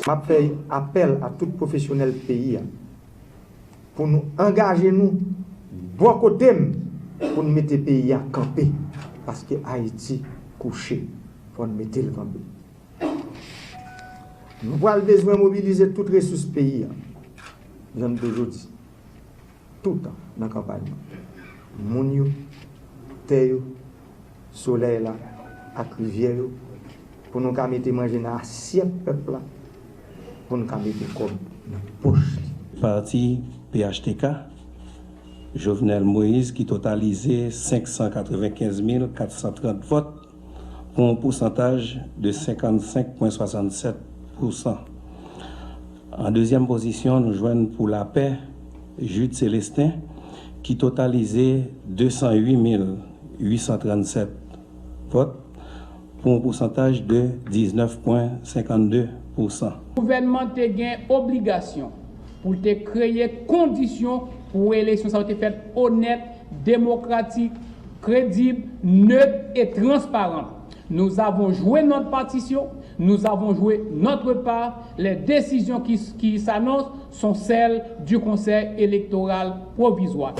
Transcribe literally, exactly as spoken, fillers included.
M ap fè apèl a tout pwofesyonèl peyi a pou nou angaje nou bò kote m pou n mete peyi a kanpe, paske Ayiti kouche, fò n mete l kanpe. Nou pral bezwen mobilize tout resous peyi a, jan m toujou di, toutan nan kanpay mwen. Moun yo, tè yo, solèy la ak rivyè yo, pou nou ka mete manje nan asyèt pèp la, pou nou ka mete kòb nan pòch li. Pati P H T K, Jovenel Moïse ki totalize senk san katrevenkenz mil kat san trant vòt, pou yon pousantaj de senkannsenk pwen swasannsèt pousan. An dezyèm pozisyon, nou jwenn Pou Lapè, Jude Célestin, ki totalize de san uit mil uit san trannsèt vòt, pou yon pousantaj de diznèf pwen senkannde pousan. Gouvènman te gen obligasyon pou l te kreye kondisyon pou eleksyon sa yo te fèt onèt, demokratik, kredib, nèt e transparan. Nous avons joué notre partition, nous avons joué notre part. Les décisions qui, qui s'annoncent sont celles du Conseil électoral provisoire.